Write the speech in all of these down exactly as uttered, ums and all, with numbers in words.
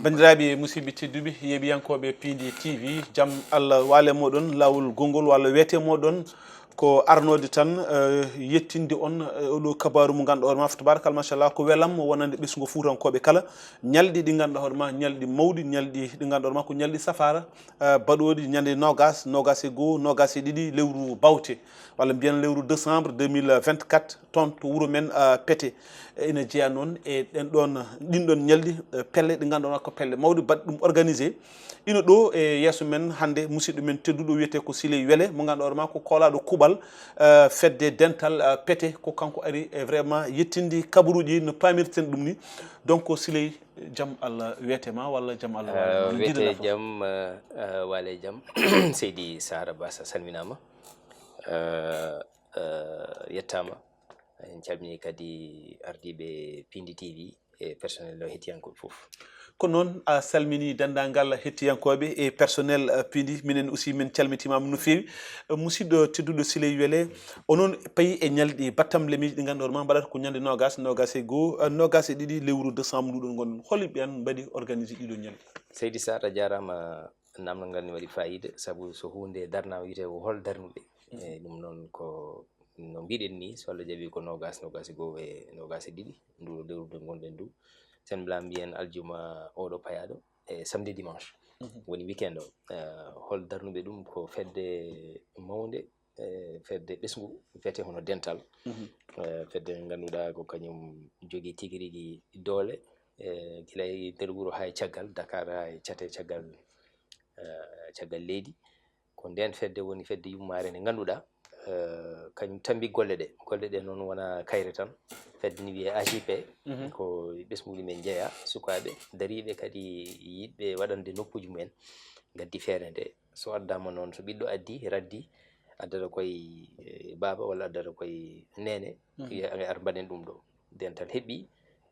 Banndiraaɓe musidɓe tedduɓe, yeeɓiyankooɓe Piindi T V, jam Allah waale mooɗon, laawol gonngol walla weete mooɗon ko arnoode tan, eh, yettinde on, eh, oɗo kabaaru mo ngannduɗaa hoore ma, fa tabarakallah, machallah, ko welam mo wonande ɓesngu Fuutankooɓe kala. Ñalɗi ɗi ngannduɗaa hoore ma, ñalɗi mawɗi, ñalɗi ɗi ngannduɗaa hoore ma ko ñalɗi safaara, eh, baɗooɗi ñande noogas, noogas e goo, noogas e ɗiɗi lewru bawte, walla mbiyen lewru décembre deux mille vingt-quatre, toon to wuro men, eh, Pete. Eh, ina jeyaa noon e ɗen ɗoon, ɗin ɗoon ñalɗi, eh, pelle ɗi ngannduɗaa ko pelle mawɗe baɗɗe ɗum organisé. Ina ɗo e yeeso men hannde musidɗo men tedduɗo wiyetee ko Siley Wele, mo ngannduɗaa hoore ma ko koolaaɗo kuuɓal, eh, fedde dental, eh, Pete, ko kanko ari e vraiment yettinde kabaruuji no paamirten ɗum ni. Donc, Siley, jam Allah weete ma walla jam Allah waale ma? Eh, no weete njiɗirɗaa fof? Jam, eh, eh, waale jam. Seydi Sara Bassa salminaama. Eh, eh, yettaama. En calminii kadi ardiiɓe Piindi T V e personnel o hettiyankooɓe fof. Ko noon, a salminii denndaangal hettiyankooɓe e personnel, eh, Piindi. Minen aussi, min calmitiima no feewi. Eh, musidɗo tedduɗo Siley Wele, onon payi e ñalɗi battamlemiiji ɗi ngannduɗaa hoore ma mbaɗata ko ñande noogas, noogas e goo, eh, noogas e ɗiɗi lewru décembre nduɗon ngonɗon. Holi ɓeen mbaɗi organisé ɗiɗo ñalɗi? Seydi Sarr, a jaaraama, namdal ngal ne waɗi faayiida, sabu so huunde darnaama wiyetee ko hol darnuɓe? Mhm. E ɗum noon ko no mbiɗen ni, so Allah jaɓi ko noogas, noogas e goo e noogas e ɗiɗi ndu lewru ndu ngonɗen ndu. Sen mbela mbiyen aljuma oɗo payaaɗo e samedi dimanche. Mhm. Woni weekend o. Eh, hol darnuɓe ɗum? Ko fedde mawnde, eh, fedde ɓesngu, fedde hono dental. Mhm. Eh, fedde nde ngannduɗaa ko kañum jogii tigi rigi doole, eh, gila e nder wuro haa e caggal, Dakar haa e cate caggal, eh, caggal leydi. Ko ndeen fedde woni fedde yummaare nde ngannduɗaa, eh, kañum tambi golle ɗe. Golle ɗe noon wonaa kayre tan. Fedde ne wiyee A J P, mhm, ko ɓesnguuji men njeyaa, sukaaɓe dariiɓe kadi yiɗɓe waɗande nokkuuji mumen, ngaddi feere nde. So addaama noon, so ɓiɗɗo addi, raddi, addata koye, eh, baaba walla addata koye neene, mhm, wiya, "Ar mbaɗen ɗum ɗo." Dental heɓɓi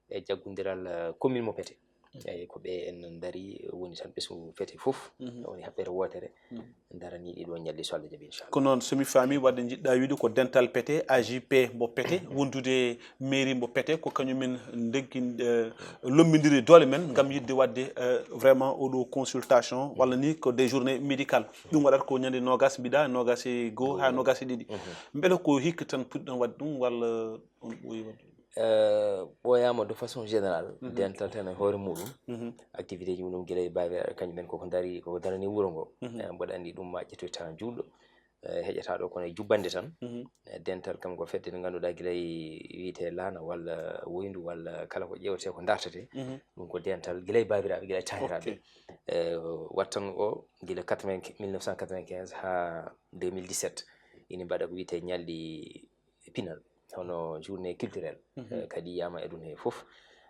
e jaggondiral, eh, commune mo Pete. Mhm. Eyi, ko ɓe en ndari, woni tan ɓesngu Pete fof, mhm, woni haɓɓere wootere. Mhm. Ndaranii ɗi ɗo ñalɗi so Allah jaɓi, inchallah. Ko noon, so mi faami, wadde njiɗɗaa wiide ko dental Pete, A J P mo Pete, wondude mairie mo Pete, ko kañum men ndeggi, eh, lombindiri doole men ngam yiɗde waɗde, eh, vraiment oɗo consultation, walla ni ko des journées médicales. Ɗum waɗata ko ñande noogas, mbiɗa, noogas e goo haa noogas e ɗiɗi. Mhm. Mbele ko hikka tan puɗɗiɗon waɗde ɗum, walla on ɓooyi waɗde ɗum? Eh, ɓooyaama de façon générale, mhm, dental tan e hoore muɗum, mhm, activité ji muɗum gila e baabiraaɓe, kañum en koko ndari, koko darani wuro ngo. Mhm. Eh, mboɗo anndi ɗum ma ƴettoy tan juulɗo, eh, heƴata ɗo kono e jubbande tan. Mhm. Eh, dental kam ko fedde nde ngannduɗaa gila e wiyetee laana walla woyndu walla kala ko ƴeewetee ko dartetee. Mhm. Ɗum ko dental gila e baabiraaɓe, gila e taaniraaɓe. Ok. Eh, wattan o gila quatre-vingt, mille neuf cent quatre-vingt-quinze haa deux mille dix-sept. Ina mbaɗa ko wiyetee ñalɗi pinal, hono journée culturelle. Mhm. Eh, kadi yiyama e ɗum he fof.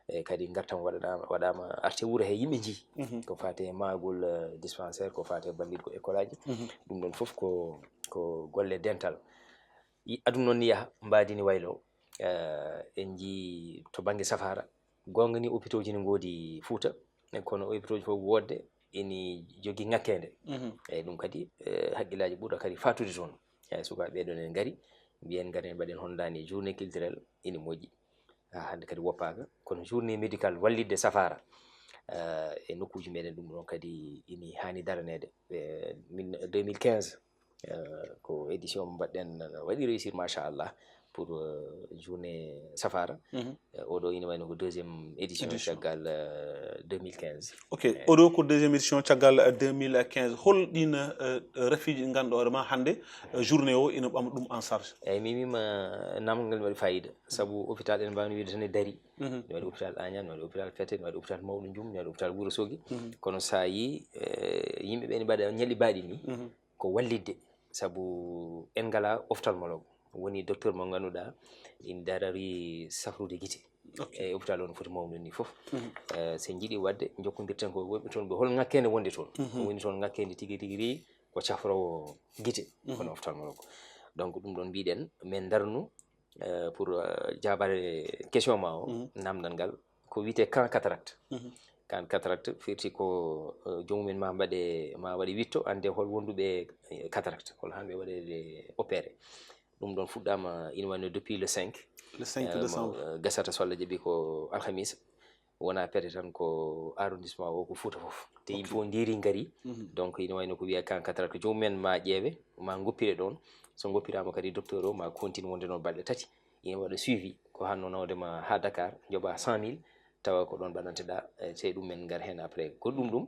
Eh, kadi ngartam waɗaɗama, waɗama arte wuuro he, yimɓe nji. Mhm. Ko fate maagol, eh, dispensaire, ko fate ballitgol école aji. Mhm. Ɗum ɗon fof ko, ko golle dental. I-, aduna noon ni yaha, mbaadi ni waylo. Eh, en nji to bangge safara, gonga ni hôpitaux ji ne ngoodi Fuuta, kono hôpitaux ji fof wodde ene jogii ŋakkeende. Mhm. Eyyi, ɗum kadi, eh, hakkillaaji ɓurɗo kadi faatude toon. Eyyi, sukaaɓe ɓee ɗoon ene ngari, mbiyen ngaren mbaɗen hondaani journée culturelle, ene moƴƴi. Haa hannde kadi woppaaka, kono journée médicale wallitde safaara, eh, e nokkuuji meɗen, ɗum ɗoon kadi ene haani daraneede. Eh, min, deux mille quinze, eh, ko édition mo mbaɗɗen, waɗi réussir, machallah, pour, eh, journée safaara. Mhm. Eh, oɗo ina wayno ko deuxième édition. Édition. Caggal, eh, deux mille quinze. Ok, eh, oɗo ko deuxième édition caggal, eh, deux mille quinze. Hol ɗin, eh, rafiiji ɗi ngannduɗaa hoore ma hannde, eh, journée o ina ɓama ɗum en charge? Eyyi, mi wiima, eh, namdal ngal ne waɗi fayida. Sabu hôpital, en mbaawi wiide tan e dari. Mhm. Ne waɗi hôpital Agnam, ne waɗi hôpital Pete, ne waɗi hôpital Mawɗo Njum, ne waɗi hôpital Wuro Sogi. Mhm. Kono so a yii, eh, yimɓe ɓe ne mbaɗa ñalɗi baaɗi ni, mhm, ko wallitde, sabu en ngalaa ophtalmologue, woni docteur mo ngannduɗaa ina darori safrude gite. Ok. E hôpital o no foti mawnude ni fof. Mhm. Eh, so en njiɗi waɗde, jokkondirten ko wonɓe toon ɓe, hol ŋakkeende wonde toon? Mhm. Woni toon ŋakkeende tigi tigi ri ko cafroowo gite, mhm, kono ophtalmologue. Donc, ɗum ɗoon mbiɗen, men darnu, eh, pour, eh, jaabaade question ma o, mhm, namdal ngal, ko wiyetee camp cataracte. Mhm. Camp cataracte firti ko, eh, joomumen ma mbaɗe, ma waɗe witto, annde hol wonduɓe, eh, cataracte, hol haanɓe waɗeede opéré. Ɗum ɗon fuɗɗaama ina wayno depuis le cinq. Le cinq décembre. Gasata so Allah jaɓi ko alhamisa. Wona pete tan ko arrondissement o ko Fouta fof. Te yimɓe fof ndiri ngari. Donc ina wayno ko wiya kan katara ko jomumen ma ƴeewe, ma goppire ɗon. So goppirama kadi docteur o ma continue wonde noon balɗe tati. Ina waɗa suivi ko hanno nawde ma ha Dakar, joɓa cent mille, tawa ko ɗon mbaɗanteɗa. E te ɗum men ngar hen après. Ko ɗum ɗum,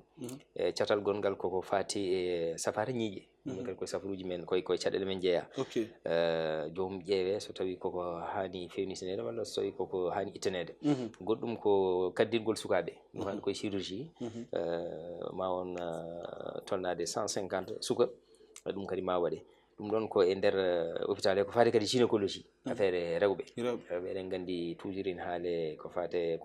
e catal gongal koko fati e safara ñiiƴe. Ɗum kadi koye safaruji men, koye, koye caɗele men jeeya. Joom ƴeewe so tawi koko hani fewnitinede walla so tawi koko hani ittanede. Goɗɗum ko kaddirgol sukaɓe, ɗum hani koye chirurgie. Ma on tolnade cent cinquante suka, ɗum kadi ma waɗe. Ɗum ɗon ko e nder hôpital he ko fati kadi gynécologie, affaire rewɓe. Rewɓe eɗen gandi toujours ina haale ko fate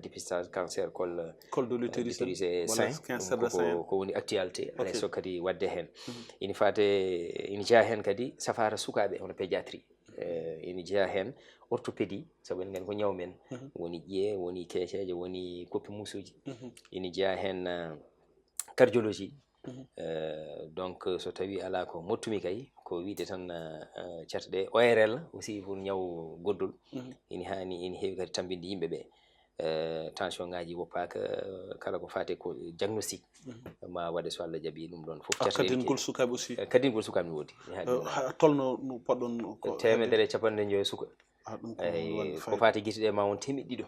dépistage cancer col col de l'utérus et sein. Ɗum koko ko woni actualité, alay so kadi wadde hen. Ina fate, ina jeeya hen kadi safara sukaɓe hono pédiatrie. Ina jeeya hen orthopédie, saabu en gandi ko ñaw men. Woni ƴiye, woni keeceje, woni koppi muusuji. Ina jeeya hen cardiologie. Donc so tawi ala ko mottumi kay ko wiide tan, certe ɗe O R L aussi pour ñaw goddol. Ina hani, ina heewi kadi tambinde yimɓe ɓe. Tension ngaji woppaaka, kala ko fate ko diagnostic ma waɗe so Allah jaɓi. Ɗum ɗon fof kadingol sukaɓe aussi. Kadingol sukaɓe ne woodi. Tolno no poɗɗon ko temedere e capanɗe joyo suka. Ko fate gite ɗe ma won temeɗɗe ɗiɗo.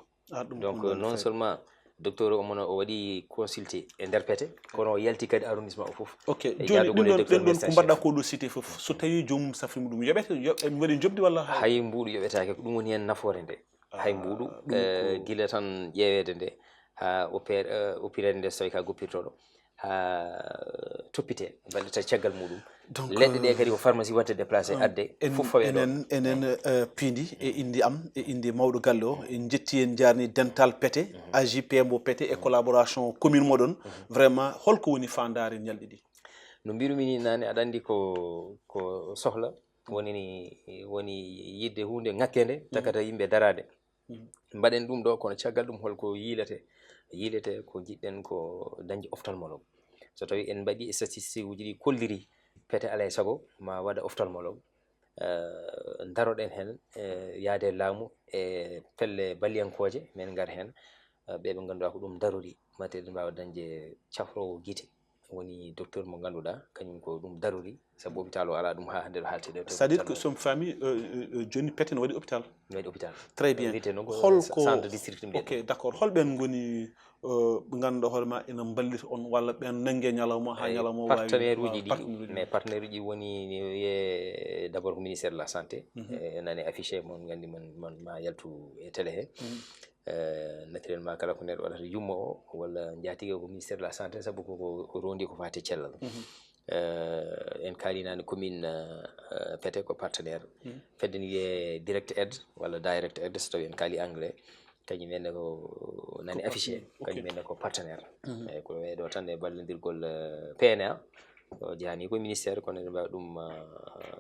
Donc non seulement docteur o omo o waɗi consulté e nder pete, kono o yalti kadi arrondissement o fof. Ok, joni ɗum ɗon ɗen ɗon ko mbaɗɗa ko ɗo cité fof, so tawi joomum safrima ɗum yoɓete? Yoɓe mbaɗi joɓdi walla? Hay mbuuɗu yoɓetake, ko ɗum woni hen nafoore nde. Hay mbuuɗu. Gila tan ƴeewede nde ha opérede nde so tawi ka goppirtoɗo, ha toppite balɗe tati caggal muɗum. Leɗɗe ɗe kadi ko pharmacie watte déplacé adde fof fawe ɗon. Enen piindi e indi am e indi mawɗo galle o, en jetti, en jarni dental pete, A J P mo pete e collaboration commune moɗon. Vraiment holko woni fandare ñalɗi ɗi? No mbirumi ni nane, aɗa andi ko ko sohla woni woni yidde hunde ŋakkede takata yimɓe darade. Mbaɗen ɗum ɗo, kono caggal ɗum holko yiilete? Yiilete ko jiɗɗen ko dañde ophtalmologue. So tawi en mbaɗi statistique uji ɗi kolliri pete alay sago ma waɗa ophtalmologue. Daroɗen hen yaade laamu e pelle baliyankooje, men ngar hen. Ɓe ɓe ngannduɗaa ko ɗum darori mate eɗen mbaawa dañde cafroowo gite, woni docteur mo ngannduɗaa kañum ko ɗum darori, sabu hôpital o alaa ɗum haa hannde ɗo haalti ɗo. C'est-à-dire que somi faami, jooni pete no waɗi hôpital? No waɗi hôpital. Très bien. Holko centre district mbiyen? Ok, d'accord. Holɓen ngoni ɓe ngannduɗaa hoore ma ina mballita on walla ɓen nannge ñalawma haa ñalawma waawi? Partenaire uji ɗi, mais partenaire uji woni wiye d'abord ko ministère de la santé. Nani affiché mon nganndi mon ma yaltu e télé he. Naturellement kala ko neɗɗo waɗata yumma o walla njaatige o ko ministère de la santé, sabu koko rondi ko fati cellal. En kaali nani commune pete ko partenaire. Fedde ne wiye Direct Aid walla Direct Aid so tawi en kaali anglais. Kañum enne ko nani affiché, kañum enne ko partenaire. Eyyi ko ɓe ɗo tan e ballondirgol P N A. O jahani ko ministère kono eɗen mbawi ɗum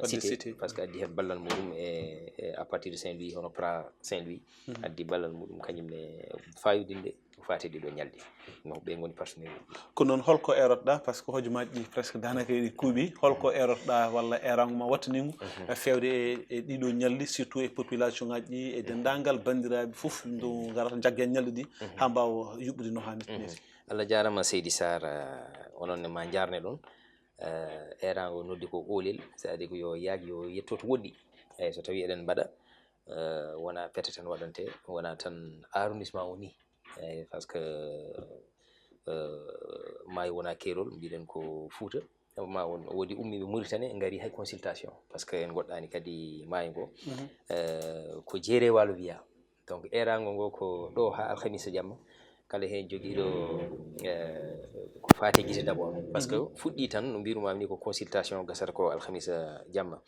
cité par ce que addi hen ballal muɗum e à partir de Saint-Louis, hono pra Saint-Louis addi ballal muɗum kañum ne fayodinde ko fati ɗiɗo ñalɗi. Donc ɓe goni partenaire uji. Ko noon holko erotoɗa par ce que hojomaaji ɗi presque danaka eɗi kuuɓi, holko erotoɗa walla erango ma wattanigo fewde e ɗiɗo ñalɗi surtout e population ngaji ɗi e dendagal bandiraɓe foof ndu garata jaggen ñalɗi ɗi ha mbawa yuɓɓude no hannirta ni? Allah jarama seydi Sarr. Onon ne ma jarne ɗon. Erango noddi ko oolel, c'est-à-dire ko yo yaaj yo yetto to woɗɗi. Eyyi so tawi eɗen mbaɗa wona pete tan waɗante, wona tan arrondissement o ni. Eyyi par ce que maayo wona keerol, mbiɗen ko Fouta. Ma won woodi ummiɓe Mauritanie ngari hay consultation par ce que en goɗɗani kadi maayo ngo. Ko jeere walo wiya. Donc erango ngo ko ɗo ha alhamisa jamma. Kala hen jogiɗo ko fati gite d'abord par ce que fuɗɗi tan no mbirumami ni ko consultation gasata ko alhamisa jamma.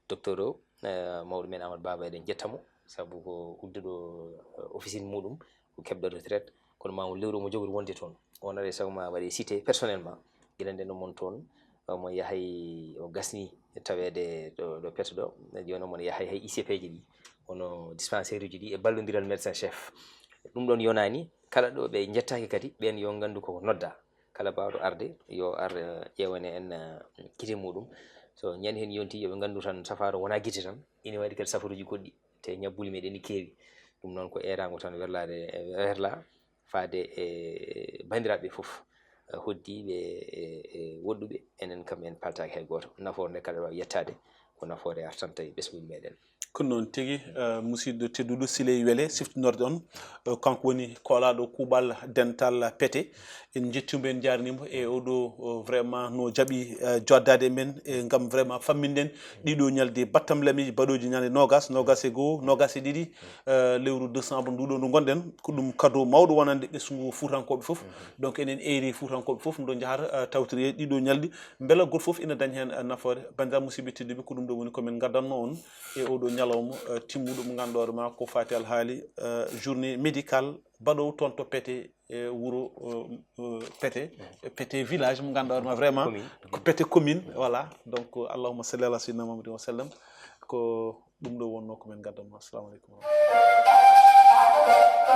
Docteur o mawɗo men Amadou Baba eɗen jettamo sabu ko udduɗo officine muɗum ko keɓɗo retraite, kono ma on lewru omo jogori wonde toon. On ara e sago ma waɗe cité personnellement. Gila nden omon toon omo yahay o gasni taweede ɗo ɗo pete ɗo. Jooni omon yahay hay I C P ji ɗi, hono dispensaire uji ɗi e ballodiral médecin chef. Ɗum ɗon yonani kala ɗo ɓe jettaki kadi ɓen yo nganndu koko nodda. Kala bawɗo arde yo ar ƴewane en gite muɗum. So ñande hen yonti yoɓe nganndu tan safaro wona gite tan. ina waɗi kadi safaruuji goɗɗi, te ñabbuli meɗen ni keewi. Ɗum noon ko eeraango tan werlaade, werla faade e banndiraaɓe fof, hoddiiɓe e, e woɗɗuɓe. Enen kam en paltaaki hay gooto. Nafoore nde kala wawi yettaade, ko nafoore artanta e ɓesnguuji meɗen. Ko noon tigi, eh, musidɗo tedduɗo Siley Wele siftinorde on, eh, kanko woni koolaaɗo kuuɓal dental Pete. En njettiimo, en njaarniimo e oɗo, o, vraiment no jaɓi, eh, joddaade e men, e ngam vraiment famminden ɗiɗo ñalɗi battamlamiiji baɗooji ñande noogas, noogas e goo, noogas e ɗiɗi, eh, lewru décembre nduɗo ndu ngonɗen. Ko ɗum cadeau mawɗo wonande ɓesngu Fuutankooɓe fof. Donc enen eeri Fuutankooɓe fof ndo njahata, eh, tawtiri e ɗiɗo ñalɗi. Mbela gooto fof ina daña heen, eh, nafoore. Banndiraaɓe musidɓe tedduɓe, ko ɗum ɗo woni ko min ngaddanno on e oɗo ñalawma, eh, timmuɗo mo ngannduɗaa ma ko faati alhaali, eh, journée médicale baɗowo toon to Pete, e wuro, eh, eh, Pete, Pete village mo ngannduɗaa ma vraiment commune. Ko Pete commune, voilà. Donc, allahumma salli ala sayyidina Muhammadin wa sallam. Ko ɗum ɗo wonno ko min ngaddanno. Assalamu aleykum wa rahmatullah.